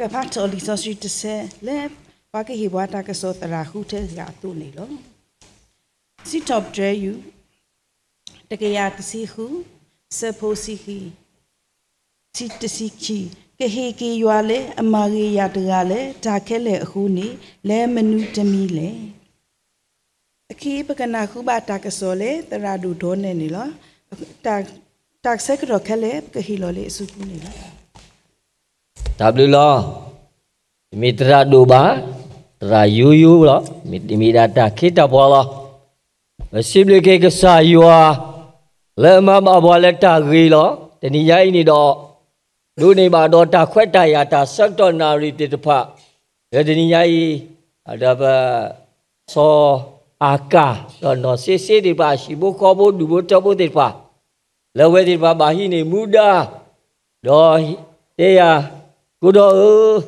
ကဖးထီၣ်လံာ်စီဆှံတဆၢလၢ ပှၤကဟ့ၣ်ပှၤတၢ်ကစီၣ်သရၣ်ဃုထၢဂၤအသိးန့ၣ်လီၤ. စံးထီၣ်ပတြၢၤယုၢ် တကယၤတဆံဃု, ဆၢဖိဆံဃံ, ဆံတဆံခံ, ကဟ့ၣ်က့ၤယွၤလၢအမၤဂ့ၤယၤတဂၤလၢတၢ်ခဲလၢာ်အဃိန့ၣ် လၢမနုၤတမံၤလဲၣ်. အခဲအံၤပကနၢ်ဟူဘၣ်တၢ်ကစီၣ်လၢသရၣ်ဒိၣ်ဒီးနဲၣ်န့ၣ်လီၤ. တၢ်ဆၢကတီၢ်ခဲလၢာ် ပကဟ့ၣ်လီၤလၢအစုပူၤန့ၣ်လီၤ. တၢ်ဘျုးလီၤ. တမ့ၢ်သရၣ်ဒိၣ်ဘၣ်, သရၣ်ယိယိလီၤ. မ့ၢ်ဒၣ်တၢ်ခ့တၢ်ပှၤလီၤ. ပစံးဘျုးက့ၤကစၢ်ယွၤ လၢအမၤဘၣ်ပှၤလၢတၢ်ဂ့ၤလီၤ. တနံၤညါအံၤန့ၣ်ဒီး ဒိးန့ၢ်ဘၣ်ဒီးတၢ်ခွဲးတၢ်ယာ်တၢ်ဆၢကတီၢ်နၣ်ရံၣ်သ့ၣ်တဖၣ် လၢတနံၤညါအံၤ ဒီးပ စီၤအၤကၣ် ဒီးနီၢ်စ့စ့သ့ၣ်တဖၣ် ဟံၣ်ဖိဃီဖိဒူၣ်ဖိထၢဖိသ့ၣ်တဖၣ် လၢအဝဲသ့ၣ်တဖၣ်ဘၣ်ဟံးန့ၢ်မူဒါ ဒီးတဲယၤ ကိဒီးဧၢ,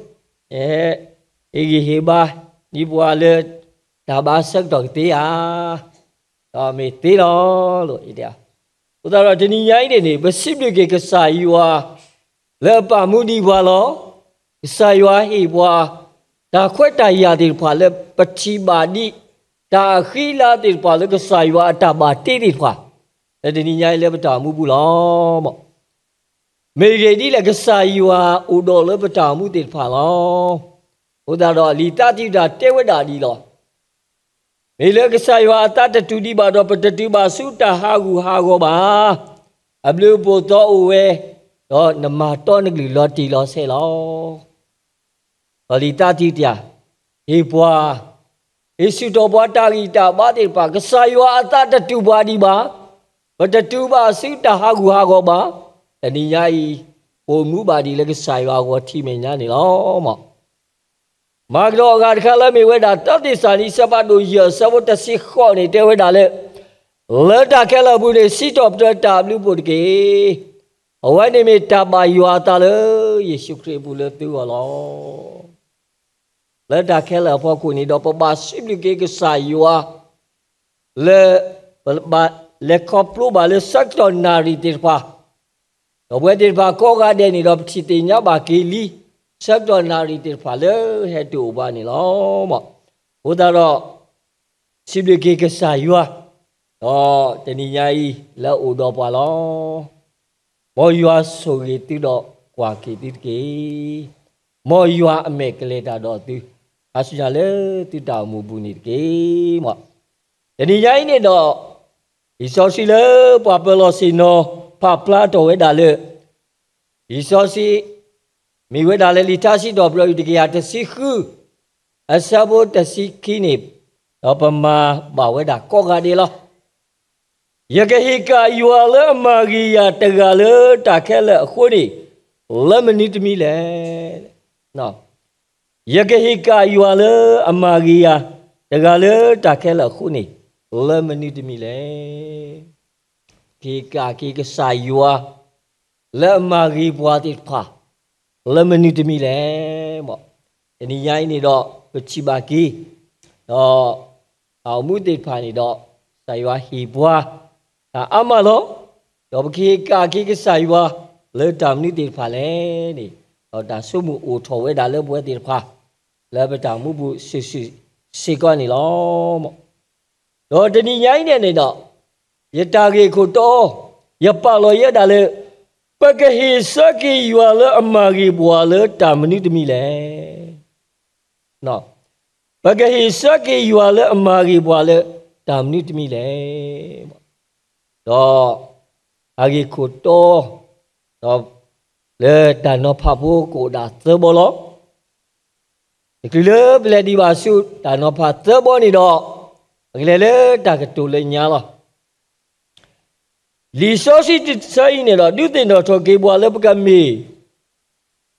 ဟ့ၣ်ဂံၢ်ဟ့ၣ်ဘါ ဒ်ပှၤလၢ တၢ်ဘါဆၢကတီၢ်ကသ့ဧါ. ဒီးမ့ၢ်သ့လီၤ. အဃိသတးဒီးတနံၤညါအံၤန့ၣ်န့ၣ် ပစံးဘျုးက့ၤကစၢ်ယွၤ လၢအပာ်မူဒံးပှၤလီၤ. ကစၢ်ယွၤဟ့ၣ်ပှၤ တၢ်ခွဲးတၢ်ယာ်သ့ၣ်တဖၣ်လၢပထံၣ်ဘၣ်ဒံး တၢ်အဃံအလၤသ့ၣ်တဖၣ်လၢကစၢ်ယွၤအတၢ်ဘၣ်တ့သ့ၣ်တဖၣ် လၢတနံၤညါအံၤလၢပတၢ်အိၣ်မူပူၤလီၤ. မ့ၢ်ဂ့ၢ်ဒ်လဲၣ်ကစၢ်ယွၤအိၣ်ဒီးလၢပတၢ်အိၣ်မူသ့ၣ်တဖၣ်လီၤ. အဃိသတးဒီးလံာ်သးသယုၢ်တၢ်တဲဝဲဒၣ်ဒ်လီၤ. မ့ၢ်လၢကစၢ်ယွၤအသးတတူၢ်ဒံးဘၣ်ဒီး ပတတုၤဘၣ်ဆူတၢ်ဟးဂူာ်ဟးဂီၤဘၣ်. အဘျုးအဖှိၣ်သီအိၣ်ဝဲ, ဒီးနမၤတီနကလုၢ်လီၤတံၢ်လီၤဆဲးလီၤ. ဒီးလံာ်သးသယုၢ်တၢ် ဟ့ၣ်ပှၤ, ဟ့ၣ်ဆူၣ်ထီၣ်ပှၤတၢ်ဂံၢ်တၢ်ဘါသ့ၣ်တဖၣ် ကစၢ်ယွၤအသးတတူၢ်ပှၤဒံးဘၣ်, ပတတုၤဘၣ်ဆူတၢ်ဟးဂူာ်ဟးဂီၤဘၣ်. တနံၤညါအံၤ အိၣ်မူဘၣ်ဒံးလၢကစၢ်ယွၤအဂီၢ်ထံမဲာ်ညါန့ၣ်လီၤ. မၤကဒီးအဂၤတခါလၢမ့ၢ်ဝဲဒၣ် တၢသ့းစၤလနံ အဆၢဖးဒိၣ်ယဲၢ် အဆၢဖိတဆံဃိးန့ၣ် တဲဝဲဒၣ်လၢ လၢတၢ်ခဲလၢာ်အပူၤန့ၣ် စံးထီၣ်ပတြၢၤတၢ်အဘျုးအဖှိၣ်တက့ၢ်. အဝဲန့ၣ်မ့ၢ်တၢ်ဘၣ်ယွၤအသးလၢ ယ့ၣ်ၡူးခရံာ်အပူၤလၢသုဂီၢ်လီၤ. လၢတၢ်ခဲလၢာ်အဖီခိၣ်န့ၣ်ဒီး ပဘၣ်စံးဘျုးက့ၤကစၢ်ယွၤ လၢ ပဘၣ်လဲၤခီဖျိဘၣ်လၢဆၢကတီၢ်နၣ်ရံၣ်သ့ၣ်တဖၣ်, ဒီးပဝဲသ့ၣ်တဖၣ်ကိးဂၤဒဲးန့ၣ်ဒီး ပထံၣ်သ့ၣ်ညါဘၣ်က့ၤလံ ဆၢကတီၢ်နၣ်ရံၣ်သ့ၣ်တဖၣ်လၢဟဲတုၤအိၣ်ဘၣ်န့ၣ်လီၤ. အဃိသတးဒီး စံးဘျုးက့ၤကစၢ်ယွၤ, ဒီးတနံၤညါအံၤလၢအအိၣ်ဒီးပှၤလီၤ. မ်ယွၤဆိၣ်ဂ့ၤသုဒီးကွၢ်က့ၤသုတက့ၢ်. မ်ယွၤအမဲာ်ကလဲၤတၢ်ဒီးသု, ခါဆူညါလၢသုတၢ်အိၣ်မူပူၤန့ၣ်တက့ၢ်. တနံၤညါအံၤန့ၣ်ဒီး လံာ်စီဆှံလၢပှၤပၢၤလီၢ်ဆ့ၣ်နီၤ ဖးဖျါထီၣ်ဝဲဒၣ်လၢ လံာ်စီဆှံ မ့ၢ်ဝဲဒၣ်လၢလံာ်ထါစံးထီၣ်ပတြၢၤ တကယၤတဆံဃု အဆၢဖိတဆံခံန့ၣ်, ဒီးပမၤဘၣ်ဝဲဒၣ်ကိးဂၤဒဲးလီၤ. ယကဟ့ၣ်ကၣ်ယွၤလၢအမၤဂ့ၤယၤတဂၤလၢတၢ်ခဲလၢာ်အဃိန့ၣ်, လၢမနုၤတမံၤလဲၣ်. ယကဟ့ၣ်ကၣ်ယွၤလၢအမၤဂ့ၤယၤတဂၤလၢတၢ်ခဲလၢာ်အဃိန့ၣ်, လၢမနုၤတမံၤလဲၣ်. ကဟ့ၣ်ကၣ်က့ၤကစၢ်ယွၤ လၢအမၤဂ့ၤပှၤသ့ၣ်တဖၣ် လၢမနုၤတမံၤလဲၣ်. တနံၤညါအံၤန့ၣ်ဒီး ပထံၣ်ဘၣ်က့ၤ ဒီး တၢ်အိၣ်မူသ့ၣ်တဖၣ်န့ၣ်ဒီး ကစၢ်ယွၤဟ့ၣ်ပှၤ တၢ်အါမးလီၤ. ဒီးပကဟ့ၣ်ကၣ်က့ၤကစၢ်ယွၤ လၢတၢ်မနုၤသ့ၣ်တဖၣ်လဲၣ်န့ၣ်, ဒီးတၢ်ဆိကမိၣ်အိၣ်ထီၣ်ဝဲဒၣ်လၢပဝဲသ့ၣ်တဖၣ် လၢပတၢ်အိၣ်မူပူၤစုာ်စုာ်စ့ၢ်ကီးန့ၣ်လီၤ. ဒီးတနံၤညါအံၤန့ၣ်န့ၣ်ဒီး ယတၢ်ဂ့ၢ်ခိၣ်တီ ယပာ်လီၤယဲဒၣ်လၢ ပကဟ့ၣ်ဆၢက့ၤယွၤလၢအမၤဂ့ၤပှၤလၢတၢ်မနုၤတမံၤလဲၣ်. ပကဟ့ၣ်ဆၢက့ၤယွၤလၢအမၤဂ့ၤပှၤလၢတၢ်မနုၤတမံၤလဲၣ်. ဒီး အဂ့ၢ်ခိၣ်တီ ဒီး လၢတၢ်နီၤဖးဖိကအိၣ်ဒၣ်သၢဘီလီၤ. တချုးလၢပလဲၤဒံးဘၣ်ဆူတၢ်နီၤဖးသၢဘီန့ၣ်ဒီး ပကလဲၤလၢတၢ်ကတိၤလၢညါလီၤ. လံာ်စီဆှံတဆၢအံၤန့ၣ်ဒီး ဒုးသ့ၣ်နီၣ်ထီၣ်က့ၤပှၤလၢပကမ့ၢ်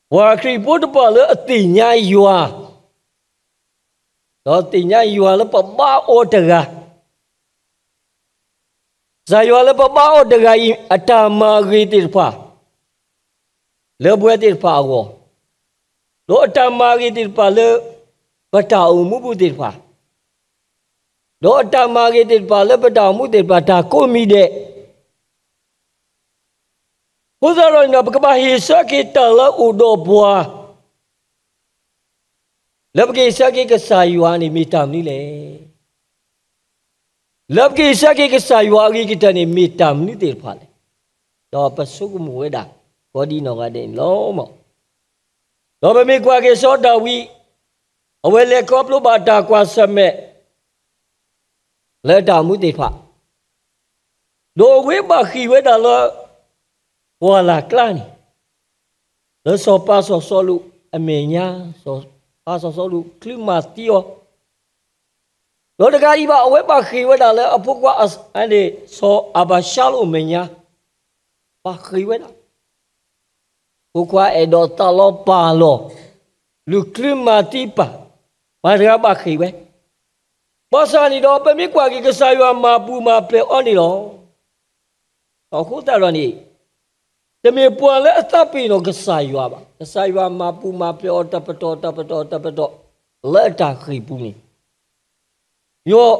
ပှၤခရံာ်ဖိတဖၣ်လၢအသ့ၣ်ညါယွၤ ဒီးသ့ၣ်ညါယွၤလၢပဘါအီၤတဂၤ, ကစၢ်ယွၤလၢပဘါအီၤတဂၤအံၤ အတၢ်မၤဂ့ၤသ့ၣ်တဖၣ် လၢပဝဲသ့ၣ်တဖၣ်အဂီၢ်, ဒီးအတၢ်မၤဂ့ၤသ့ၣ်တဖၣ်လၢ ပတၢ်အိၣ်မူပူၤသ့ၣ်တဖၣ်, ဒီးအတၢ်မၤဂ့ၤသ့ၣ်တဖၣ်လၢပတၢ်အိၣ်မူသ့ၣ်တဖၣ် တၢ်ကိးမံၤဒဲး အဃိသတးဒီးန့ၣ်ဒီး ပကဘၣ်ဟ့ၣ်ဆၢက့ၤတၢ်လၢအအိၣ်ဒီးပှၤ လၢပကဟ့ၣ်ဆၢက့ၤကစၢ်ယွၤန့ၣ်မ့ၢ်တၢ်မနုၤလဲၣ်. လၢပကဟ့ၣ်ဆၢက့ၤကစၢ်ယွၤအဂ့ၤကတၢၢ်န့ၣ် မ့ၢ်တၢ်မနုၤသ့ၣ်တဖၣ်လဲၣ်. ဒီးပဆိကမိၣ်ဝဲဒၣ် ကိးဒံနီၢ်ဂၤဒဲးန့ၣ်လီၤ. ဒီးပမ့ၢ်ကွၢ်က့ၤစီၤဒၤဝံး, အဝဲလဲၤခီဖျိဘၣ်တၢ်ကွၢ်ဆၢၣ်မဲာ် လၢတၢ်မူသ့ၣ်တဖၣ်, ဒီးအဝဲဘၣ်ဃ့ၢ်ဝဲဒၣ်လၢ ပှၢ်လၢ်ကျါန့ၣ်, လၢစီၤပၤစီၤစီလူးအမဲာ်ညါ, စီၤပၤစီၤစီလူးချုးမၤသံအီၤ, ဒီးတကးဒံးဘၣ် အဝဲဘၣ်ဃ့ၢ်ဝဲဒၣ်လၢအဖိခွါ စီၤအၤဘၡါလိၣ်အမဲာ်ညါ, ဘၣ်ဃ့ၢ်ဝဲဒၣ် ဖိခွါအဲၣ်ဒိးသးလီပာ်လီၤ, လူၤချုးမၤသံပၢ်, ပှၤတဂၤဘၣ်ဃ့ၢ်ဝဲ, ဘၣ်ဆၣ်န့ၣ်ဒီး ပမ့ၢ်ကွၢ်က့ၤကစၢ်ယွၤမၤပူၤမၤဖျဲးအီၤန့ၣ်လီၤ. အဃိသတးဒီးန့ၣ်, တမ့ၢ်ပှၤလၢအသးပ့ၤနီၣ်ကစၢ်ယွၤဘၣ်. ကစၢ်ယွၤမၤပူၤမၤဖျဲးအီၤတပတီၢ်တပတီၢ်တပတီၢ် လၢအတၢ်ဃ့ၢ်ပူၤန့ၣ်, ယိၤ,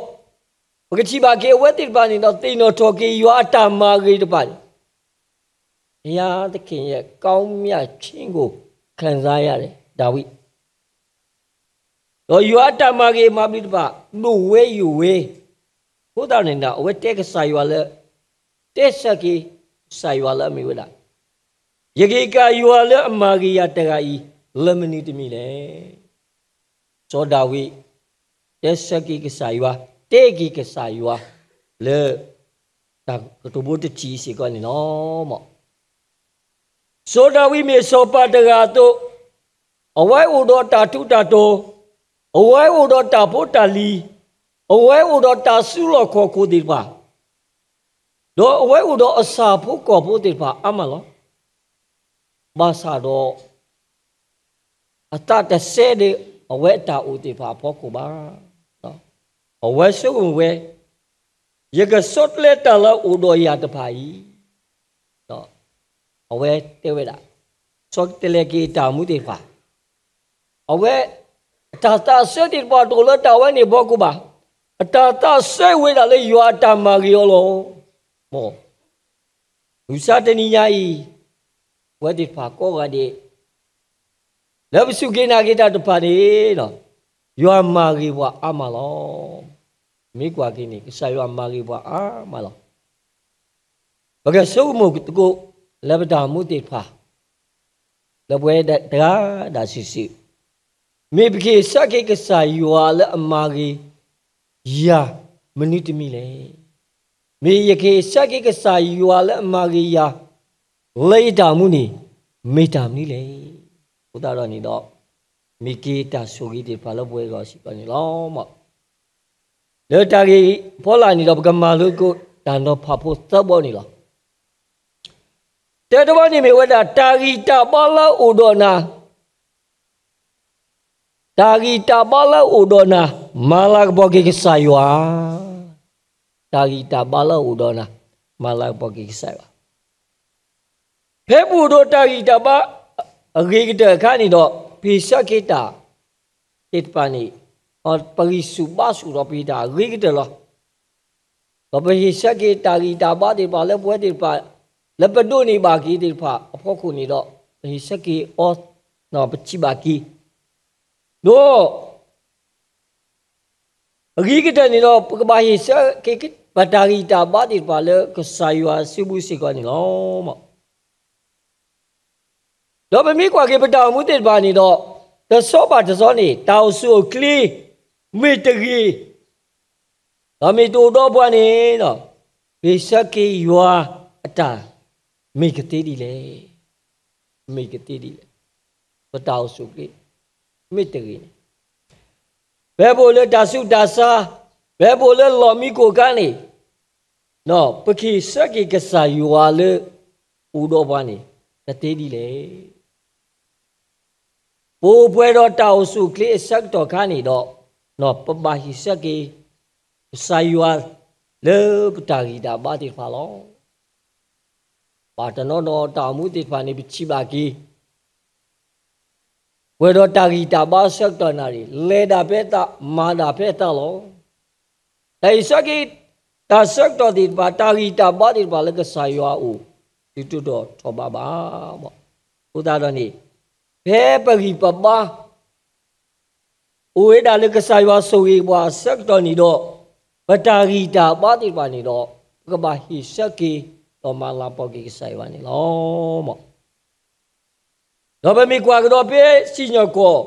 ပကထံၣ်ဘၣ်က့ၤအဝဲသ့ၣ်တဖၣ်န့ၣ်ဒီး သ့ၣ်နီၣ်ထီၣ်က့ၤယွၤအတၢ်မၤဂ့ၤတဖၣ်န့ၣ်, ဘုရားသခင်ရဲ့ ကောင်းမြတ်ခြင်းကို ခံစားရတယ်, ဒါဝိဒ် ဒီးယွၤအတၢ်မၤဂ့ၤမၤဘျုးတဖၣ် ဒိၣ်ဝဲယိၣ်ဝဲ, အဃိသတးန့ၣ်ဒီး အဝဲတဲကစၢ်ယွၤလၢ, တဲဆၢက့ၤကစၢ်ယွၤလၢအမ့ၢ်ဝဲဒၣ်, ယကဟ့ၣ်က့ၤယွၤလၢအမၤဂ့ၤယၤတဂၤအံၤ လၢမနုၤတမံၤလဲၣ်. စီၤဒၤဝံး တဲဆၢက့ၤကစၢ်ယွၤ, တဲက့ၤကစၢ်ယွၤ လၢ တၢ်ကတိၤဖိတထံၣ်စ့ၢ်ကီးန့ၣ်လီၤ. စီၤဒၤဝံးမ့ၢ်စီၤပၤတဂၤအသိး, အဝဲအိၣ်ဒီးတၢ်ထူးတၢ်တီၤ, အဝဲအိၣ်ဒီးတၢ်ဖိတၢ်လံၤ, အဝဲအိၣ်ဒီးတၢ်စုလီၢ်ခီၣ်ခိၣ်သ့ၣ်တဖၣ်, ဒီးအဝဲအိၣ်ဒီးအဆၣ်ဖိကီၢ်ဖိသ့ၣ်တဖၣ်အါမးလီၤ. ဘၣ်ဆၣ်ဒီး အသးတစဲဒီးအဝဲအတၢ်အိၣ်သ့ၣ်တဖၣ်အဖီခိၣ်ဘၣ်. အဝဲဆိကမိၣ်ဝဲ, ယကဆီတလဲတၢ်လၢအအိၣ်ဒီးယၤတဖၣ်အံၤ, အဝဲတဲဝဲဒၣ်, ဆီတလဲက့ၤတၢ်မူသ့ၣ်တဖၣ်, အဝဲ အတၢ်သးစဲသ့ၣ်တဖၣ်တအိၣ်လၢတၢ်ဝဲန့ၣ်အဖီခိၣ်ဘၣ်. အတၢ်သးစဲဝဲဒၣ်လၢယွၤအတၢ်မၤဂ့ၤအီၤလီၤ. မ့ၢ် မုၢ်ဆါတနံၤညါအံၤ, ပဝဲသ့ၣ်တဖၣ်ကိးဂၤဒဲး လၢပစူၢ်က့ၤနာ်က့ၤတၢ်တဖၣ်န့ၣ်, ယွၤမၤဂ့ၤပှၤအါမးလီၤ. မ့ၢ်ကွၢ်က့ၤန့ၣ် ကစၢ်ယွၤမၤဂ့ၤပှၤအါမးလီၤ. ပကဆိကမိၣ်သကိး လၢပတၢ်မူသ့ၣ်တဖၣ် လၢပဝဲဒၣ်တဂၤဒၣ်စုာ်စုာ်, မ့ၢ်ပကဟ့ၣ်ဆၢက့ၤကစၢ်ယွၤလၢအမၤဂ့ၤယၤ မနုၤတမံၤလဲၣ်. မ့ၢ်ယကဟ့ၣ်ဆၢက့ၤကစၢ်ယွၤလၢအမၤဂ့ၤယၤ လၢယတၢ်မူန့ၣ် မ့ၢ်တၢ်မနုၤလဲၣ်. အဃိသတးဒီးန့ၣ်ဒီး မ့ၢ်က့ၤတၢ်ဆိၣ်ဂ့ၤသ့ၣ်တဖၣ်လၢပဝဲအဂီၢ်စ့ၢ်ကီးန့ၣ်လီၤ. လၢတၢ်ဂ့ၢ်ဖီလာ်န့ၣ်ဒီး ပကမၤလိသကိးတၢ်နီၤဖးဖိသၢဘီန့ၣ်လီၤ. တၢတဘီန့ၣ်မ့ၢ်ဝဲဒၣ် တၢ်ဂံၢ်တၢ်ဘါလၢအအိၣ်ဒီးနၤ, တၢ်ဂံၢ်တၢ်ဘါလၢအအိၣ်ဒီးနၤ, မၤလၤကပီၤက့ၤကစၢ်ယွၤ. တၢ်ဂံၢ်တၢ်ဘါလၢအအိၣ်ဒီးနၤ, မၤလၤကပီၤက့ၤကစၢ်ယွၤ. ဖဲပအိၣ်ဒီးတၢ်ဂံၢ်တၢ်ဘါ အဂ့ၤကတၢၢ်အခါန့ၣ်ဒီး ပဟ့ၣ်ဆၢက့ၤတၢ်သ့ၣ်တဖၣ်န့ၣ်, ပဂံၢ်ဆူၣ်ဘါဆူၣ်ဒီးပဟ့ၣ်တၢ်အဂ့ၤကတၢၢ်လီၤ. ဒီးပဟ့ၣ်ဆၢက့ၤတၢ်ဂံၢ်တၢ်ဘါသ့ၣ်တဖၣ်လၢပဝဲသ့ၣ်တဖၣ် လၢပဒိးန့ၢ်ဘၣ်က့ၤသ့ၣ်တဖၣ်အဖီခိၣ်န့ၣ်ဒီး ပဟ့ၣ်ဆၢက့ၤအီၤ, ပထံၣ်ဘၣ်က့ၤ, ဒီး အဂ့ၤကတၢၢ်န့ၣ်ဒီး ပကဘၣ်ဟ့ၣ်ဆၢက့ၤပတၢ်ဂံၢ်တၢ်ဘါသ့ၣ်တဖၣ်လၢကစၢ်ယွၤစုပူၤစ့ၢ်ကီးန့ၣ်လီၤ. ဒီးပမ့ၢ်ကွၢ်က့ၤပတၢ်အိၣ်မူသ့ၣ်တဖၣ်န့ၣ်ဒီး တဆီဘၣ်တဆီန့ၣ် တၢ်အိၣ်ဆူၣ်အိၣ်ချ့ မ့ၢ်တဂ့ၤ, ဒီးမ့ၢ်တအိၣ်ဒီးပှၤန့ၣ်ဒီး ပဟ့ၣ်ဆၢက့ၤယွၤအတၢ် မ့ၢ်ကသ့ဒ်လဲၣ်, မ့ၢ်ကသ့ဒ်လဲၣ်, ပတၢ်အိၣ်ဆူၣ်အိၣ်ချ့ မ့ၢ်တဂ့ၤန့ၣ် ဖဲပအိၣ်လၢတၢ်ဆူးတၢ်ဆါ, ဖဲပအိၣ်လၢလီၢ်မံခိၣ်အခါန့ၣ်, ပကဟ့ၣ်ဆၢက့ၤကစၢ်ယွၤလၢ အိၣ်ဒီးပှၤန့ၣ် ကသ့ဒ်လဲၣ်. ပအိၣ်ပှဲၤဒီးတၢ်အိၣ်ဆူၣ်အိၣ်ချ့အဆၢကတီၢ်အခါန့ၣ်ဒီး, ပဘၣ်ဟ့ၣ်ဆၢက့ၤ ကစၢ်ယွၤ လၢပတၢ်ဂံၢ်တၢ်ဘါသ့ၣ်တဖၣ်လီၤ. ဘၣ်တနီၤနီၤတၢ်အိၣ်မူသ့ၣ်တဖၣ်န့ၣ် ပထံၣ်ဘၣ်က့ၤ ပှဲၤဒီးတၢ်ဂံၢ်တၢ်ဘါအဆၢကတီၢ်နၣ်ရံၣ် လဲၤဒၣ်ဖဲအသး မၤဒၣ်ဖဲအသးလီၤ. တၢ်ဟ့ၣ်ဆၢက့ၤ တၢ်ဆၢကတီၢ်သ့ၣ်တဖၣ် တၢ်ဂံၢ်တၢ်ဘါသ့ၣ်တဖၣ်လၢကစၢ်ယွၤအအိၣ် သုတဒိၣ်ထီၣ်ဘးဘၣ်. အဃိသတးဒီးန့ၣ် ဖဲပဂံၢ်ပဘါ အိၣ်ဝဲဒၣ်လၢကစၢ်ယွၤဆိၣ်ဂ့ၤပှၤအဆၢကတီၢ်န့ၣ်ဒီး, ပတၢ်ဂံၢ်တၢ်ဘါသ့ၣ်တဖၣ်န့ၣ်ဒီး, ပကဘၣ်ဟ့ၣ်ဆၢက့ၤ ဒီးမၤလၤကပီၤက့ၤကစၢ်ယွၤန့ၣ်လီၤ. ဒီးပမ့ၢ်ကွၢ်ကဒီးဖဲစံၣ်ညီၣ်ကွီၢ်,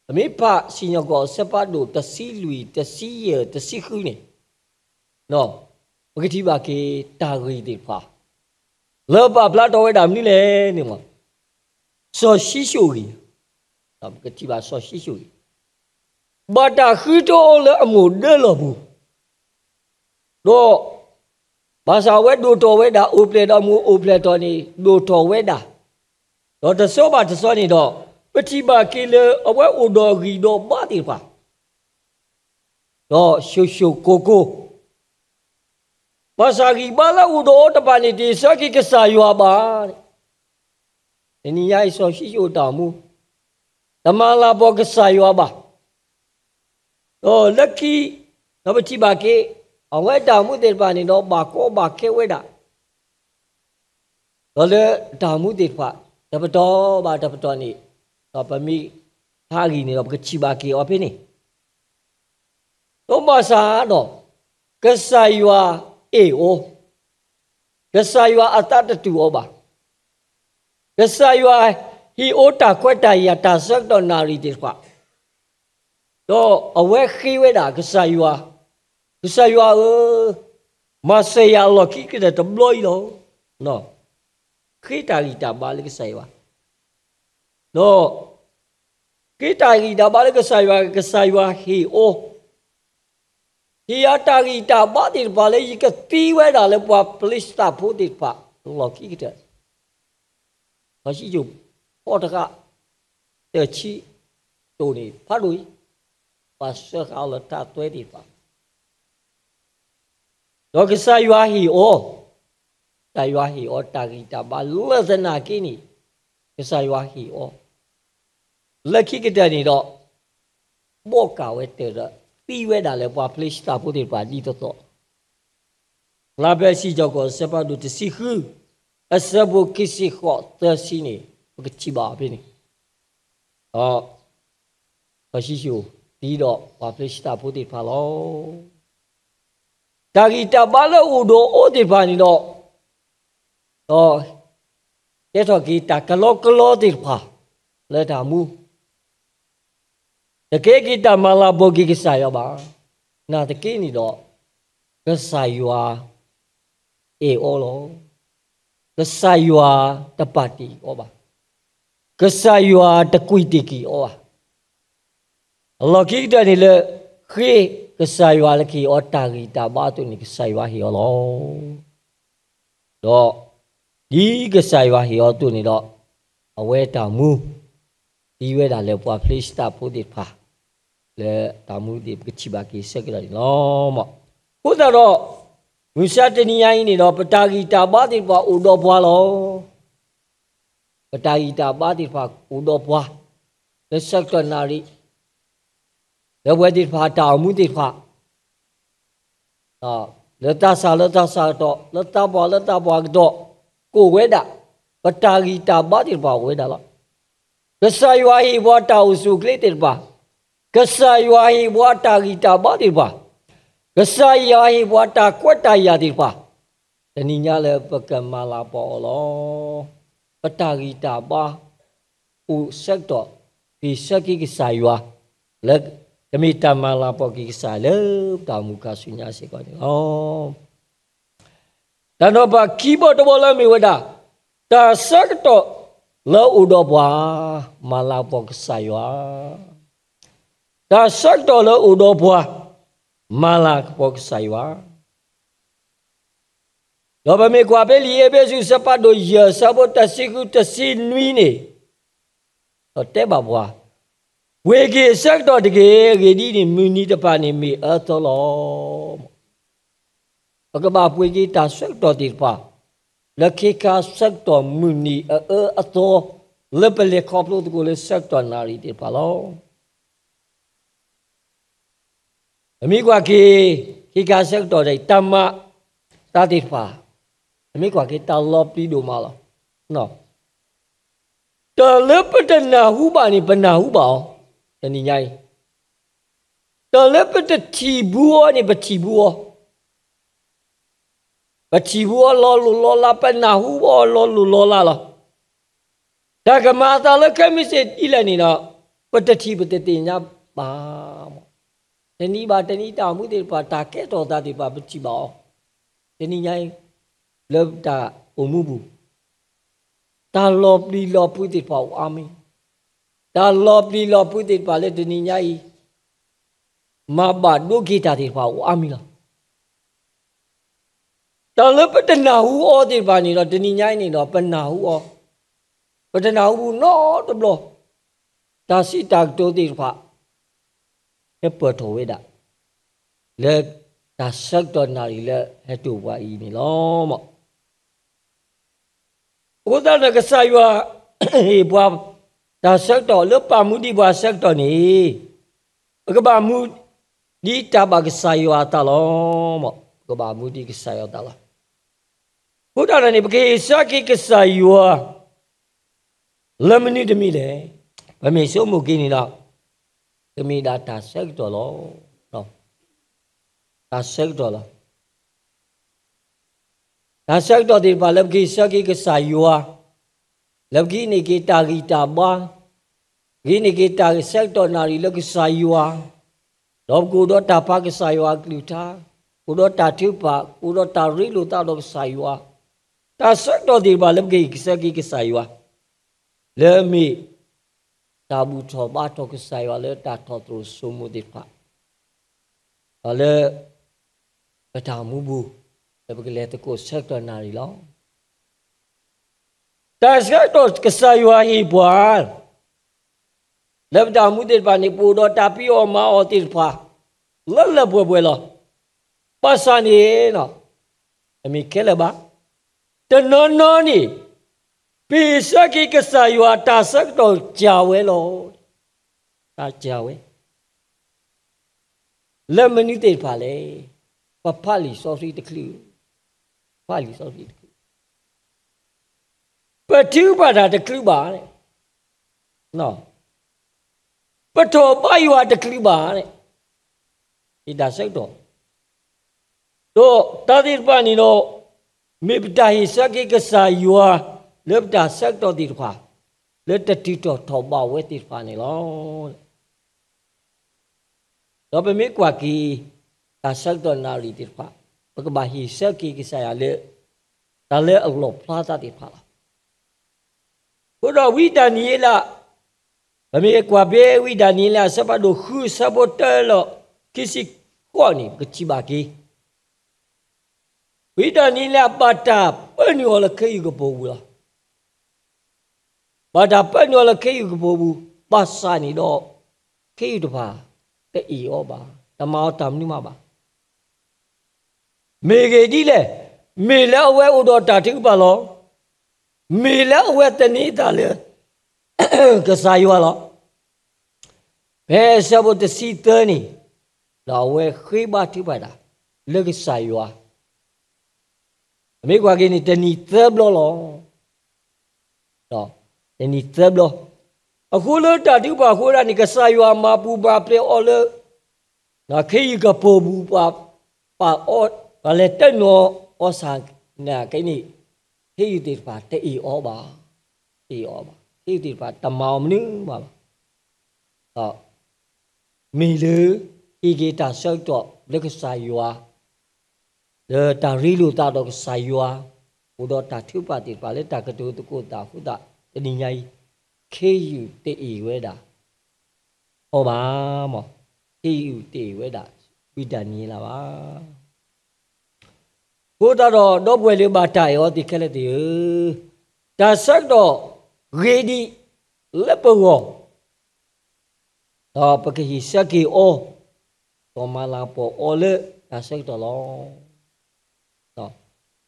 ပမ့ၢ်ဖးစံၣ်ညီၣ်ကွီၢ်အဆၢဖးဒိၣ်တဆံလွံၢ်, တဆံယဲၢ်, တဆံဃုန့ၣ်, ပကထံၣ်ဘၣ်က့ၤတၢ်ဂ့ၢ်သ့ၣ်တဖၣ်, လၢပာ်ဖျါထီၣ်ဝဲဒၣ်မနုၤလဲၣ်န့ၣ်, စီၤၡံၣ်ၡိၣ်ဂ့ၢ်, ပကထံၣ်ဘၣ်စီၤၡံၣ်ၡိၣ်ဂ့ၢ်, ဘၣ်တၢ်ဃုထၢအီၤလၢအမိၢ်ဒၢလီၢ်ပူၤ, ဒီး ဘၣ်ဆၣ်အဝဲဒိၣ်ထီၣ်ဝဲဒၣ် အိၣ်ဖျဲၣ်ဒီးမိၢ်အိၣ်ဖျဲၣ်ထီၣ်န့ၣ် ဒိၣ်ထီၣ်ဝဲဒၣ်, ဒီးတဆီဘၣ်တဆီန့ၣ်ဒီး, ပထံၣ်ဘၣ်က့ၤလၢအဝဲအိၣ်ဒီးဂံၢ်ဒီးဘါသ့ၣ်တဖၣ်, ဒီးၡိၣ်ၡိၣ်ကိၢ်ကိၢ်, ဘၣ်ဆၣ်ဂံၢ်ဘါလၢအအိၣ်ဒီးအီၤတဖၣ်န့ၣ် တဟ့ၣ်ဆၢက့ၤကစၢ်ယွၤဘၣ်. တနံၤညါအံၤစီၤၡံၣ်ၡိၣ်အတၢ်အိၣ်မူ, တမၤလၤကပီၤကစၢ်ယွၤဘၣ်. ဒီးလၢခံ, ဒီးပထံၣ်ဘၣ်က့ၤ, အဝဲအတၢ်အိၣ်မူသ့ၣ်တဖၣ်န့ၣ်ဒီး ဘၣ်ကီဘၣ်ခဲဝဲဒၣ်, ဒီးလၢတၢ်အိၣ်မူသ့ၣ်တဖၣ်, တပတီၢ်ဘၣ်တပတီၢ်န့ၣ်, ဒီးပမ့ၢ်ဖးဂ့ၢ်န့ၣ်ဒီး ပကထံၣ်ဘၣ်က့ၤအီၤဖဲန့ၣ်, ဒီးဘၣ်ဆၣ်ဒီး, ကစၢ်ယွၤအ့ၣ်အီၤ, ကစၢ်ယွၤအသးတတူၢ်အီၤဘၣ်. ကစၢ်ယွၤဟ့ၣ်အီၤတၢ်ခွဲးတၢ်ယာ် တၢ်ဆၢကတီၢ်နၣ်ရံၣ်သ့ၣ်တဖၣ်, ဒီးအဝဲဃ့ဝဲဒၣ်ကစၢ်ယွၤ, ကစၢ်ယွၤဧၢ, မၤစၢၤယၤအလီၢ်ခံကတၢၢ်တဘျီအံၤလီၤ. ဃ့တၢ်ဂံၢ်တၢ်ဘါလၢကစၢ်ယွၤ, ဒီး ဃ့တၢ်ဂံၢ်တၢ်ဘါလၢကစၢ်ယွၤ, ကစၢ်ယွၤဟ့ၣ်အီၤ, ဟ့ၣ်ယၤတၢ်ဂံၢ်တၢ်ဘါသ့ၣ်တဖၣ်လၢယကသံဝဲဒၣ်လၢပှၤဖလ့ၡသးဖိသ့ၣ်တဖၣ် လီၢ်ခံကတၢၢ်, စီၤၡံၣ်ၡိၣ်ဖီတဃး, တၢၢ်ဆံတိၢ်န့ၣ်ဖးဒိၣ်အံၤ, ပှၤစၢဃာ်အီၤလၢတၢ်သွဲသ့ၣ်တဖၣ် ဒီးကစၢ်ယွၤဟ့ၣ်အီၤ, ကစၢ်ယွၤဟ့ၣ်အီၤတၢ်ဂံၢ်တၢ်ဘါလၢသနာ်က့န့ၣ်, ကစၢ်ယွၤဟ့ၣ်အီၤ, လၢခံကတၢၢ်န့ၣ်ဒီး, ဘီၣ်ကၢ်ဝဲတၢၢ်ဒီး သံဝဲဒၣ်လၢပှၤဖလ့ၡသးဖိသ့ၣ်တဖၣ်ဒ်သိးသိး, ဖျါဖဲစံၣ်ညီၣ်ကွီၢ်အဆၢဖးဒိၣ်တဆံဃု, အဆၢဖိခံဆံဃိးသၢဆံန့ၣ်, ပကထံၣ်ဘၣ်အီၤဖဲန့ၣ်, ဒီး စီၤၡံၣ်ၡိၣ်သံဒီးပှၤဖလ့ၡသးဖိသ့ၣ်တဖၣ်လီၤ. တၢ်ဂံၢ်တၢ်ဘါလၢအအိၣ်ဒီးအီၤသ့ၣ်တဖၣ်န့ၣ်ဒီး, ဒီး ကဲထီၣ်က့ၤတၢ်ကလီကလီသ့ၣ်တဖၣ် လၢတၢ်အိၣ်မူ တကဲက့ၤတၢ်မၤလၤကပီၤက့ၤကစၢ်ယွၤဘၣ်. နာ်သက့န့ၣ်ဒီး, ကစၢ်ယွၤအဲၣ်အီၤလီၤ. ကစၢ်ယွၤတပာ်တ့ၢ်အီၤဘၣ်. ကစၢ်ယွၤတကွံာ်တ့ၢ်က့ၤအီၤဘၣ်. အလီၢ်ခံကတၢၢ်န့ၣ်လၢ ဃ့ကစၢ်ယွၤလၢကဟ့ၣ်အီၤတၢ်ဂံၢ်တၢ်ဘါအသိးန့ၣ် ကစၢ်ယွၤဟ့ၣ်အီၤလီၤ. ဒီး ဒ်ကစၢ်ယွၤဟ့ၣ်အီၤအသိးန့ၣ်ဒီး, အဝဲတၢ်အိၣ်မူ သံဝဲဒၣ်လၢပှၤဖလ့ၡသးဖိသ့ၣ်တဖၣ် လၢတၢ်အိၣ်မူသ့ၣ်ပကထံၣ်ဘၣ်က့ၤဆၢကတီၢ်န့ၣ်လီၤ. အဃိသတးဒီး, မုၢ်ဆါတနံၤညါအံၤန့ၣ်ဒီး ပတၢ်ဂံၢ်တၢ်ဘါသ့ၣ်တဖၣ်အိၣ်ဒီးပှၤလီၤ. ပတၢ်ဂံၢ်တၢ်ဘါသ့ၣ်တဖၣ်အိၣ်ဒီးပှၤ, လၢဆၢကတီၢ်နၣ်ရံၣ် လၢပဝဲသ့ၣ်တဖၣ်တၢ်အိၣ်မူသ့ၣ်တဖၣ်, လၢသးစၢ်လၢသးစၢ်ကတီၢ်, လၢသးပှၢ်လၢသးပှၢ်ကတီၢ်, ကအိၣ်ဝဲဒၣ်, ပတၢ်ဂံၢ်တၢ်ဘါသ့ၣ်တဖၣ်အိၣ်ဝဲဒၣ်လီၤ. ကစၢ်ယွၤဟ့ၣ်ပှၤတၢ်အိၣ်ဆူၣ်အိၣ်ချ့သ့ၣ်တဖၣ်, ကစၢ်ယွၤဟ့ၣ်ပှၤတၢ်ဂံၢ်တၢ်ဘါသ့ၣ်တဖၣ်, ကစၢ်ယွၤဟ့ၣ်ပှၤတၢ်ခွဲးတၢ်ယာ်သ့ၣ်တဖၣ်, တနံၤညါလၢပကမၤလၤကပီၤအီၤလီၤ. ပတၢ်ဂံၢ်တၢ်ဘါ အိၣ်ဆၢကတီၢ် ဟ့ၣ်ဆၢက့ၤကစၢ်ယွၤ လၢကမ့ၢ်တၢ်မၤလၤကပီၤက့ၤကစၢ်လၢပတၢ်အိၣ်မူခါဆူညါစ့ၢ်ကီးန့ၣ်လီၤ. တၢ်နီၤဖးခံဘီတဘီလၢအမ့ၢ်ဝဲဒၣ်, တၢ်ဆၢကတီၢ်လၢအအိၣ်ဒီးပှၤ မၤလၤကပီၤကစၢ်ယွၤ, တၢ်ဆၢကတီၢ်လၢအအိၣ်ဒီးပှၤ မၤလၤကပီၤကစၢ်ယွၤ ဒီးပမ့ၢ်ကွၢ်ဖဲလံာ်အ့းဖ့းစူး အဆၢဖးဒိၣ်ယဲၢ် အဆၢဖိတဆံဃု တဆံနွံန့ၣ်, ဒီးတဲဘၣ်ပှၤ, ပှ့ၤက့ၤအဆၢကတီၢ်တက့ၢ်, အဂ့ၢ်ဒ်အံၤ, မုၢ်နံၤတဖၣ်န့ၣ်မ့ၢ်အအၢအသီလီၤ. ပကဘၣ်ပှ့ၤက့ၤတၢ်ဆၢကတီၢ်သ့ၣ်တဖၣ် လၢခ့ခါဆၢကတီၢ်မုၢ်နံၤအအၢအသီ လၢပလဲၤခီဖျိသကိးလၢဆၢကတီၢ်နၣ်ရံၣ်သ့ၣ်တဖၣ်လီၤ. ပမ့ၢ်ကွၢ်က့ၤ ခ့ခါဆၢကတီၢ်ဒီး တၢ်မၤသးသ့ၣ်တဖၣ်, ပမ့ၢ်ကွၢ်က့ၤတၢ်လီၤပျံၤဒိၣ်မးလီၤ. တၢ်လၢပတနၢ်ဟူဘၣ်န့ၣ် ပနၢ်ဟူဘၣ်အီၤ, တနံၤညါအံၤ တၢ်လၢပတထံၣ်ဘူးအီၤန့ၣ် ပထံၣ်ဘူးအီၤ, ပထံၣ်ဘူးအီၤလီၤလိၢ်လီၤလး, ပနၢ်ဟူအီၤလီၤလိၢ်လီၤလးလီၤ. တၢ်ကမၤအသးလၢခဲမုၢ်ဆ့ၣ်ဒ်လဲၣ်န့ၣ်ဒီး ပတထံၣ်ပတသ့ၣ်ညါဘၣ်. တနံၤဘၣ်တနံၤ တၢ်အိၣ်မူသ့ၣ်တဖၣ် တၢ်ကဲထီၣ်သးသ့ၣ်တဖၣ် ပထံၣ်ဘၣ်အီၤ, တနံၤညါအံၤ လၢတၢ်အိၣ်မူပူၤ တၢ်လီၤပျံၤလီၤဖုးသ့ၣ်တဖၣ်အိၣ်အါမံၤ, တၢ်လီၤပျံၤလီၤဖုးသ့ၣ်တဖၣ်လၢတနံၤညါအံၤ မၤဘၣ်ဒိက့ၤတၢ်သ့ၣ်တဖၣ်အိၣ်အါမံၤလီၤ. တၢ်လၢပတနၢ်ဟူအီၤသ့ၣ်တဖၣ်န့ၣ်ဒီး တနံၤညါအံၤန့ၣ်ဒီး ပနၢ်ဟူအီၤ, ပတနၢ်ဟူဘူးနီတဘျီ, တၢ်စံးတၢ်ကတိၤသ့ၣ်တဖၣ် ဟဲပၢၢ်ထီၣ်ဝဲဒၣ် လၢတၢ်ဆၢကတီၢ်နၣ်ရံၣ်လၢဟဲတိၢ်ပှၤအံၤန့ၣ်လီၤ. အဃိသတးဒီး ကစၢ်ယွၤဟ့ၣ်ပှၤ တၢ်ဆၢကတီၢ်လၢပာ်မူဒံးပှၤဆၢကတီၢ်န့ၣ် ပကဘၣ်မူဒံးတၢ်ဘၣ်ကစၢ်ယွၤအသးလီၤ. ပကဘၣ်မူဒံးကစၢ်ယွၤအသးလီၤ. အဃိသတးဒီးန့ၣ် ပကဟ့ၣ်ဆၢက့ၤကစၢ်ယွၤ လၢမနုၤတမံၤလဲၣ်. ပမ့ၢ်ဆိကမိၣ်က့ၤန့ၣ်ဒီး ကမ့ၢ်ဒၣ်တၢ်ဆၢကတီၢ်လီၤ. တၢ်ဆၢကတီၢ်လီၤ. တၢ်ဆၢကတီၢ်သ့ၣ်တဖၣ်လၢပကဟ့ၣ်ဆၢက့ၤကစၢ်ယွၤ, လၢပကဟံးန့ၢ်က့ၤတၢ်ဂံၢ်တၢ်ဘါ, ပကဟံးန့ၢ်က့ၤတၢ်ဆၢကတီၢ်နၣ်ရံၣ်လၢကစၢ်ယွၤ, ဒီးပကအိၣ်ဒီးတၢ်ဖးကစၢ်ယွၤအကလုၢ်ကထါ, အိၣ်ဒီးတၢ်ထုကဖၣ်, အိၣ်ဒီးတၢ်ရ့လိာ်သးဒီးကစၢ်ယွၤ, တၢ်ဆၢကတီၢ်သ့ၣ်တဖၣ်လၢပကဟ့ၣ်ဆၢက့ၤကစၢ်ယွၤ လၢအမ့ၢ် တၢ်ဘူၣ်ထီၣ်ဘါထီၣ်ကစၢ်ယွၤလၢတၢ်ထီၣ်သရူးစိမိၤသ့ၣ်တဖၣ်, ဒီးလၢ ပတၢ်အိၣ်မူပူၤ လၢပကလဲၤသကိးဆၢကတီၢ်နၣ်ရံၣ်လီၤ. တၢ်ဆၢကတီၢ်ကစၢ်ယွၤဟ့ၣ်ပှၤ လၢပတၢ်အိၣ်မူသ့ၣ်တဖၣ်န့ၣ် ပအိၣ်ဒီးတၢ်ဖံးအီၣ်မၤအီၣ်သ့ၣ်တဖၣ် လၢလၢပှဲၤပှဲၤလီၤ. ဘၣ်ဆၣ်န့ၣ် တမ့ၢ်ခဲလၢာ်ဘၣ်. တနီၤနီၤန့ၣ် ပဟ့ၣ်ဆၢက့ၤကစၢ်ယွၤတၢ်ဆၢကတီၢ်စှၤဝဲလီၤ. တၢ်စှၤဝဲ လၢမနုၤသ့ၣ်တဖၣ်လဲၣ်. ပဖးလံာ်စီဆှံတချုး, ဖးလံာ်စီဆှံတချုး, ပထုကဖၣ်တၢ်တချုးဘၣ်န့ၣ်, ပထီၣ်ဘါယွၤတချုးဘၣ်န့ၣ်, ဟ့ၣ်တၢ်ဆၢကတီၢ် ဒီးတၢ်သ့ၣ်တဖၣ်န့ၣ်ဒီး မ့ၢ်ပတၢ်ဟ့ၣ်ဆၢက့ၤကစၢ်ယွၤ လၢပတၢ်ဆၢကတီၢ်သ့ၣ်တဖၣ် လၢတတုၤထီၣ်ထီၣ်ဘးဝဲသ့ၣ်တဖၣ်န့ၣ်လီၤ. ဒီးပမ့ၢ်ကွၢ်က့ၤ တၢ်ဆၢကတီၢ်နၣ်ရံၣ်သ့ၣ်တဖၣ် ပကဘၣ်ဟ့ၣ်ဆၢက့ၤကစၢ်ယွၤလၢ တၢ်လၢအလီၣ်ဖျါသးသ့ၣ်တဖၣ်လီၤ. အဃိဒီးဝံဒၤနံးယ့လး, ပမ့ၢ်ကွၢ်ဖဲဝံဒၤနံးယ့လး အဆၢဖးဒိၣ်ဃု အဆၢဖိတၢလီၤ ခံဆံဃိးန့ၣ် ပကထံၣ်ဘၣ်က့ၤ ဝံဒၤနံးယ့လး ဘၣ်တၢ်ပၢနုာ်အီၤလၢခ့ယုၢ်ကပိာ်ပူၤလီၤ. ဘၣ်တၢ်ပၢနုာ်အီၤလၢခ့ယုၢ်ကပိာ်ပူၤ ဘၣ်ဆၣ်န့ၣ်ဒီး ခ့ယုၢ်တဖၣ် တအ့ၣ်အီၤဘၣ်, တမၤအီၤတၢ်မနုၤမးဘၣ်. မ့ၢ်ဂ့ၢ်ဒ်လဲၣ်, မ့ၢ်လၢအဝဲအိၣ်ဒီးတၢ်ထုကဖၣ်လီၤ. မ့ၢ်လၢအဝဲသန့ၤအသးလၢ ကစၢ်ယွၤလီၤ. ဖဲအဆၢဖိတဆံသၢန့ၣ်, ဒီးအဝဲဃ့ဘါထုကဖၣ်တၢ် လၢကစၢ်ယွၤ ပမ့ၢ်ကွၢ်က့ၤန့ၣ် တနံၣ်သၢဘျီလီၤ. တနံၣ်သၢဘျီ, အဃိလၢတၢ်ထုကဖၣ်အဃိဒၣ်န့ၣ် ကစၢ်ယွၤမၤပူၤမၤဖျဲးအီၤလၢ ခ့ယုၢ်ကပိာ်ပူၤ ပှၤပာ်အီၤ, ပှၤလဲၤတၢနုာ်အီၤစ့ၢ်ကီးန့ၣ်, ခ့ယုၢ်သ့ၣ်တဖၣ်တအ့ၣ်အီၤဘၣ်, တအ့ၣ်အီၤဘၣ်, ခ့ယုၢ်သ့ၣ်တဖၣ်တမၤအီၤမနုၤမးဘၣ်. မ့ၢ်လၢ ဟ့ၣ်က့ၤတၢ်ဆၢကတီၢ်လၢကစၢ်ယွၤ, လၢတၢ်ရ့လိာ်သးဒီးကစၢ်ယွၤ, အိၣ်ဒီးတၢ်ထုကဖၣ်သ့ၣ်တဖၣ်လၢတၢ်ကတိၤသကိးသးအဃိသတး တနံၤညါအံၤ ခ့ယုၢ်တအ့ၣ်ဝဲဒၣ်အီၤဘၣ်, ခ့ယုၢ်တအ့ၣ်ဝဲဒၣ် ဝံဒၤနံးယ့လးဘၣ်. အဃိသတးဒီး ဒီပုၢ်ဝဲၢ်လၢဘၣ်တၢ်အဲၣ်အီၤသ့ၣ်ခဲလၢာ်သ့ၣ်ဧၢ, တၢ်ဆၢကတီၢ်ဂ့ၤဒံးလၢပဂီၢ် ဒီးပကဟ့ၣ်ဆၢက့ၤအီၤ, ဒီးမၤလၤကပီၤအီၤလၢတၢ်ဆၢကတီၢ်လီၤ.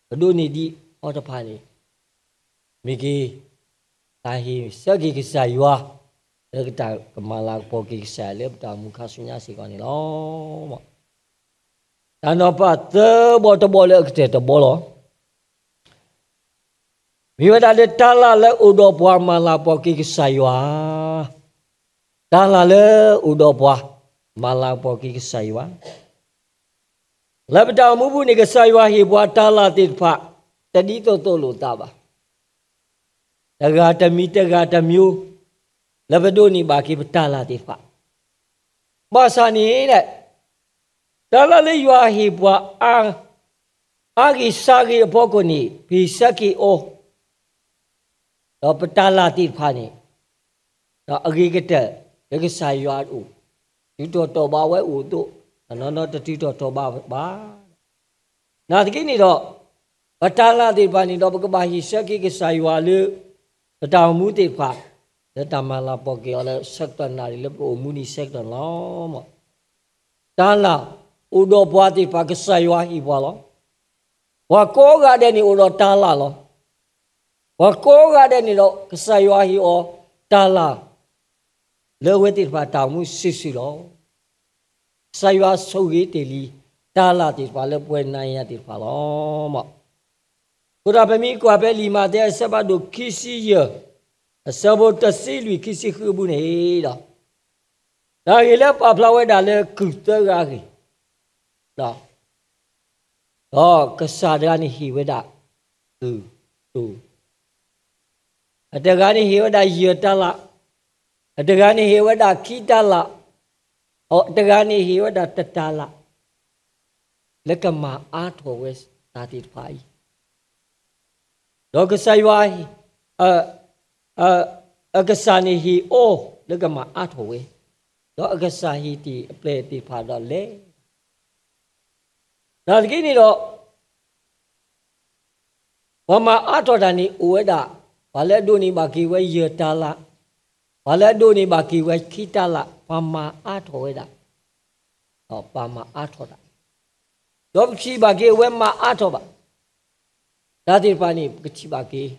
ပဒိးန့ၢ်ဒံးအီၤတဖၣ်န့ၣ် မ့ၢ်ဂ့ၤ, တၢ်ဟ့ၣ်ဆၢက့ၤကစၢ်ယွၤ, လၢကတၢ်ကမၤလၤကပီၤက့ၤကစၢ်ယွၤလၢပတၢ်အိၣ်မူခါဆူညါစ့ၢ်ကီးန့ၣ်လီၤ. တၢ်နီၤဖးသၢဘီတဘီလၢအကတၢၢ်တဘီလီၤ. မ့ၢ်ဝဲဒၣ်လၢတၢ်လၢ်လၢအိၣ်ဒီးပှၤမၤလၤကပီၤက့ၤကစၢ်ယွၤ, တၢ်လၢ်လၢအိၣ်ဒီးပှၤ မၤလၤကပီၤက့ၤကစၢ်ယွၤ, လၢပတၢ်အိၣ်မူပူၤန့ၣ် ကစၢ်ယွၤဟ့ၣ်ပှၤတၤလၣ်သ့ၣ်တဖၣ် တဒ်သိးသိးလိာ်သးဘၣ်. တဂၤတမံၤ တဂၤတမျိုး လၢပဒိးန့ၢ်ဘၣ်က့ၤပတၤလၣ်သ့ၣ်တဖၣ်, ဘၣ်ဆၣ်န့ၣ် တၤလၣ်လၢယွၤဟ့ၣ်ပှၤ အါဂ့ၤစှၤဂ့ၤအဖီခိၣ်န့ၣ် ပဟ့ၣ်ဆၢက့ၤအီၤ, ဒီးပတၤလၣ်သ့ၣ်တဖၣ်န့ၣ် ဒီးအဂ့ၤကတၢၢ်လၢကစၢ်ယွၤအအိၣ် တုၤထီၣ်တီၢ်ဘၣ်ဝဲအိၣ်အသိး, တနီၤနီၤတတုၤထီၣ်တီၢ်ဘၣ်ဘၣ်. နာ်သက့န့ၣ်ဒီး ပတၤလၣ်သ့ၣ်တဖၣ်န့ၣ်ဒီး ပကဘၣ်ဟ့ၣ်ဆၢက့ၤကစၢ်ယွၤလၢ ပတၢ်အိၣ်မူသ့ၣ်တဖၣ် လၢတၢ်မၤလၤကပီၤက့ၤအီၤလၢဆၢကတီၢ်နၣ်ရံၣ်လၢပအိၣ်မူန့ၣ်ဆၢကတီၢ်န့ၣ်လီၤ. တၤလၣ်အိၣ်ဒီးပှၤသ့ၣ်တဖၣ် ကစၢ်ယွၤဟ့ၣ်ပှၤလီၤ. ပှၤကိးဂၤဒဲးန့ၣ်အိၣ်ဒီးတၤလၣ်လီၤ. ပှၤကိးဂၤဒဲးန့ၣ်ဒီး ကစၢ်ယွၤဟ့ၣ်အီၤတၤလၣ် လၢအဝဲသ့ၣ်တဖၣ်တၢ်အိၣ်မူစုာ်စုာ်လီၤ. ကစၢ်ယွၤဆိၣ်ဂ့ၤတ့ၢ်လံ တၤလၣ်သ့ၣ်တဖၣ်လၢပှၤနၤယၤသ့ၣ်တဖၣ်လီၤ. အဃိဒီးပမ့ၢ်ကွၢ်ဖဲလံာ်မးသဲအဆၢဖးဒိၣ်ခံဆံယဲၢ် အဆၢဖိတဆံလွံၢ် ခံဆံဃုအပူၤန့ၣ်ဒီး, တၢ်ဂ့ၢ်လၢပာ်ဖျါဝဲဒၣ်လၢကုၢ်သၢဂၤအဂ့ၢ်, ဒီးကစၢ်တဂၤန့ၣ်ဟ့ၣ်ဝဲဒၣ် ကုၢ်တိၢ် အတဂၤန့ၣ်ဟ့ၣ်ဝဲဒၣ်ယဲၢ်တၤလၣ်, အတဂၤန့ၣ်ဟ့ၣ်ဝဲဒၣ်ခံတၤလၣ်, အတဂၤန့ၣ်ဟ့ၣ်ဝဲဒၣ်တတၤလၣ်, လၢကမၤအါထီၣ်ဝဲတၢ်သ့ၣ်တဖၣ်အံၤ, ဒီးကစၢ်ယွၤ အကစၢ်န့ၣ်ဟ့ၣ်အီၤလၢကမၤအါထီၣ်ဝဲ, ဒီးအကစၢ်ဟ့ၣ်တ့ၢ်အပျဲၢ်သ့ၣ်တဖၣ်ဒီးလဲၤ နာ်သက့န့ၣ်ဒီး ပှၤမၤအါထီၣ်တၢ်န့ၣ်အိၣ်ဝဲဒၣ်, ပှၤလၢအဒိးန့ၢ်ဘၣ်က့ၤဝဲယဲၢ်တၤလၣ်, ပှၤလၢအဒိးန့ၢ်ဘၣ်က့ၤဝဲခံတၤလၣ်, ပှၤမၤအါထီၣ်ဝဲဒၣ်, ဒီးပှၤမၤအါထီၣ်တၢ်, ဒီးပထံၣ်ဘၣ်က့ၤအဝဲမၤအါထီၣ်ဘၣ် တၢ်သ့ၣ်တဖၣ်န့ၣ် ပကထံၣ်ဘၣ်က့ၤ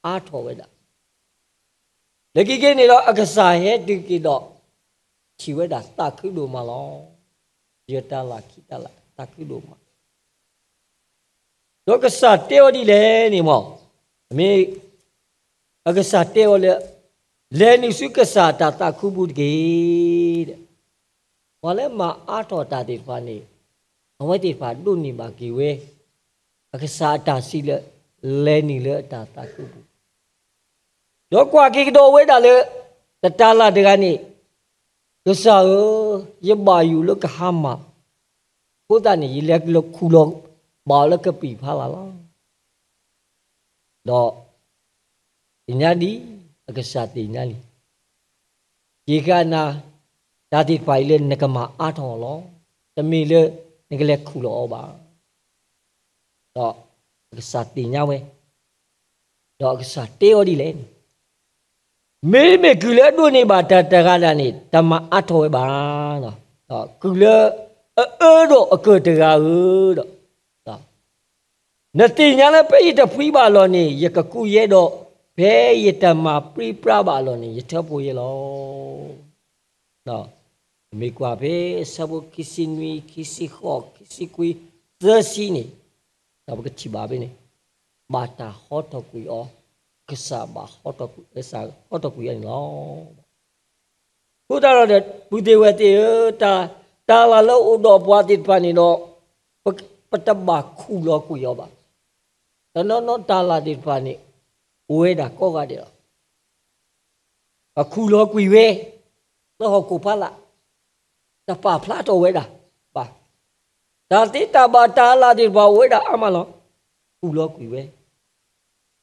အါထီၣ်ဝဲဒၣ်, လၢခံက့ၤန့ၣ်ဒီး အကစၢ်ဟဲတုၤက့ၤဒီး ထံၣ်ဝဲဒၣ်သးခုဒိၣ်မးလီၤ. ယဲၢ်တၤလၣ်ခံတၤလၣ် သးခုဒိၣ်မး ဒီးကစၢ်တဲအီၤဒ်လဲၣ်န့ၣ်မ့ၢ်, မ့ၢ်အကစၢ်တဲအီၤလၢ လဲၤနုာ်ဆူကစၢ်တၢ်သးခုပူၤတက့ၢ်. ပှၤလၢမၤအါထီၣ်တၢ်သ့ၣ်တဖၣ်န့ၣ် အဝဲသ့ၣ်တဖၣ်ဒိးန့ၢ်ဘၣ်က့ၤဝဲ အကစၢ်အတၢ်စံးလၢ လဲၤနုာ်လၢအတၢ်သးခုပူၤ ဒီးကွၢ်က့ၤကဒီးဝဲဒၣ်လၢ တတၤလၣ်တဂၤန့ၣ်, ကစၢ်ဧၢ, ယဘၣ်ယိၣ်လၢကဟါမၢ်, အဃိသတးန့ၣ် ယလဲၤခူၣ်လီၤဘၣ်အီၤလၢကပံာ်ဖီလာ်လီၤ. ဒီးသ့ၣ်ညါဒ်အကစၢ်သ့ၣ်ညါန့ၣ်, ယကနၣ် တၢ်သ့ၣ်တဖၣ်အံၤလၢနကမၤအါထီၣ်အီၤလီၤ. တမ့ၢ်လၢနကလဲၤခူၣ်လီၤအီၤဘၣ်. ဒီးအကစၢ်သ့ၣ်ညါဝဲ, ဒီးအကစၢ်တဲအီၤဒ်လဲၣ်န့ၣ်, မ့တမ့ၢ်ကုၢ်လၢအဒိးန့ၢ်ဘၣ်တၢ်တဂၤဒၣ်န့ၣ် တမၤအါထီၣ်ဝဲဘၣ်. ဒီးကုၢ်လၢအအၢဒီးအကၢၣ်တဂၤဧၢ, ဒီး နသ့ၣ်ညါလၢဖဲယတဖှံဘၣ်အလီၢ်န့ၣ် ယကကူးယဲဒီး ဖဲယတမၤပြံပြါဘၣ်အလီၢ်န့ၣ် ယထၢဖှိၣ်ယဲလီၤ. ဒီးပမ့ၢ်ကွၢ်ဖဲအဆၢဖိခံဆံနွံ, ခံဆံဃိး, ခံဆံခွံ, သၢဆံန့ၣ်, ဒီးပကထံၣ်ဘၣ်ဖဲန့ၣ်, ဘၣ်တၢ်ဟီထီၣ်ကွံာ်အီၤ, ကစၢ်ဘၣ်ဟီထီၣ်ကွံာ်, ကစၢ်ဟီထီၣ်ကွံာ်အီၤန့ၣ်လီၤ. အဃိသတးဒီး ပုၢ်သ့ၣ်ဝဲၢ်သ့ၣ်ဧၢ, တၢ်လၢ်လၢအိၣ်ဒီးပှၤသ့ၣ်တဖၣ်န့ၣ်ဒီး ပတဘၣ်ခူၣ်လီၤကွံာ်အီၤဘၣ်. တနီၤနီၤတၢ်လၢ်သ့ၣ်တဖၣ်န့ၣ် အိၣ်ဝဲဒၣ်ကိးဂၤဒဲးလီၤ. ပခူၣ်လီၤကွံာ်ဝဲ လၢဟီၣ်ခိၣ်ဖီလာ်, တပာ်ဖျါထီၣ်ဝဲဒၣ်ဘၣ်. တၢ်သ့တၢ်ဘၣ်တၢ်လၢ်သ့ၣ်တဖၣ်အိၣ်ဝဲဒၣ်အါမးလီၤ. ခူၣ်လီၤကွံာ်ဝဲ,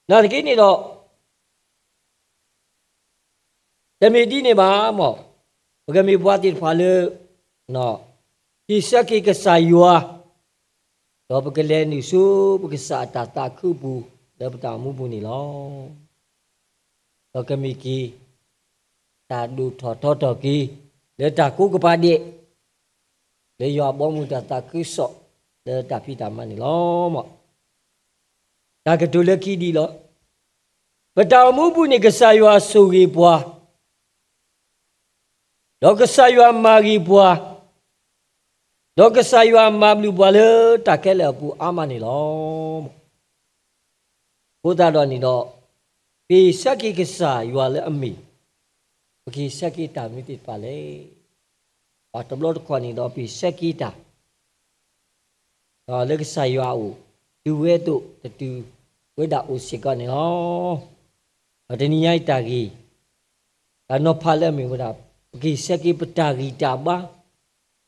နာ်သက့န့ၣ်ဒီး တမ့ၢ်ဒ်န့ၣ်ဘၣ်မၢ်, ပကမ့ၢ်ပှၤသ့ၣ်တဖၣ်လၢ ဟ့ၣ်ဆၢက့ၤကစၢ်ယွၤ, ဒီးပကလဲၤနုာ်ဆူပကစၢ်အတၢ်သးခုပူၤ လၢပတၢ်အိၣ်မူပူၤန့ၣ်လီၤ. ဒီးကမ့ၢ်က့ၤ တၢ်ဒိၣ်ထီၣ်ထီထီၣ်က့ၤ လၢတၢ်ကိးကပၤဒဲး လၢယွၤအဘီအမုၢ်တၢ်သးခုကစီၣ် လၢတၢ်ဖံးတၢ်မၤန့ၣ်လီၤ. တၢ်ကတိၤလၢခံဒ်လီၤ. ပတၢ်အိၣ်မူပူၤန့ၣ် ကစၢ်ယွၤဆိၣ်ဂ့ၤပှၤ, ဒီးကစၢ်ယွၤမၤဂ့ၤပှၤ, ဒီးကစၢ်ယွၤမၤဘျုးပှၤလၢတၢ်ခဲလၢာ်အပူၤအါမးန့ၣ်လီၤ. အဃိသတးဒီးန့ၣ်ဒီး ပဟ့ၣ်ဆၢက့ၤကစၢ်ယွၤလၢအမ့ၢ်, ပကဟ့ၣ်ဆၢက့ၤတၢ်မနုၤသ့ၣ်တဖၣ်လဲၣ်. ပှၤတဘျီတခီၣ်န့ၣ်ဒီး ပဆၢက့ၤတၢ် ဒီးလၢကစၢ်ယွၤအအိၣ် တုၤဝဲအသိးတတုၤဝဲဒၣ်အိၣ်စ့ၢ်ကီးန့ၣ်လီၤ. ဒီးတနံၤညါအံၤတၢ်ဂ့ၢ် တၢ်နီၤဖးလၢအမ့ၢ်ဝဲဒၣ် ပကဆၢက့ၤပတၢ်ဂံၢ်တၢ်ဘါ,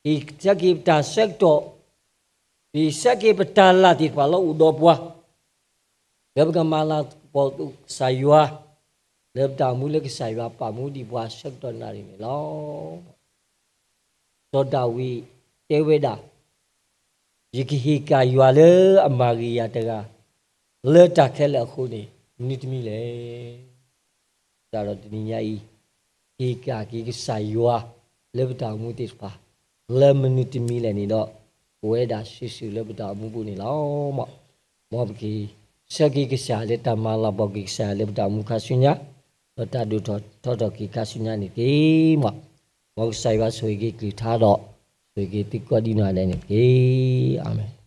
ပဆၢက့ၤပတၢ်ဆၢကတီၢ်, ပဆၢက့ၤပတၢ်လၢ်သ့ၣ်တဖၣ်လၢအိၣ်ဒီးပှၤ လၢပကမၤလၤကပီၤကစၢ်ယွၤ လၢပတၢ်အိၣ်မူလၢကစၢ်ယွၤပာ်မူဒံးပှၤဆၢကတီၢ်နၣ်ရံၣ်န့ၣ်လီၤ. စီၤဒၤဝံးတဲဝဲဒၣ်, ယကဟ့ၣ်ကၣ်ယွၤလၢအမၤဂ့ၤယၤတဂၤ လၢတၢ်ခဲလၢာ်အဃိန့ၣ် မနုၤတမံၤလဲၣ်. ဒီးတနံၤညါအံၤ ဟ့ၣ်ကၣ်က့ၤကစၢ်ယွၤလၢပတၢ်အိၣ်မူသ့ၣ်တဖၣ် လၢမနုၤတမံၤလဲၣ်န့ၣ်ဒီး အိၣ်ဝဲဒၣ်စုာ်စုာ်လၢပတၢ်အိၣ်မူပူၤန့ၣ်လီၤ. မ်ပကဆၢက့ၤကစၢ်လၢတၢ်မၤလၤကပီၤက့ၤကစၢ်ယွၤလၢပတၢ်အိၣ်မူခါဆူညါ, ဒီးတၢ်ဒိၣ်ထီၣ်ထီထီၣ်က့ၤခါဆူညါန့ၣ်တက့ၢ်. မ်ကစၢ်ယွၤဆိၣ်ဂ့ၤက့ၤကလုၢ်ကထါဒီး ဆိၣ်ဂ့ၤက့ၤသုကိးဒံနီၢ်ဂၤဒဲးန့ၣ်တက့ၢ်. အၤမ့ၣ်.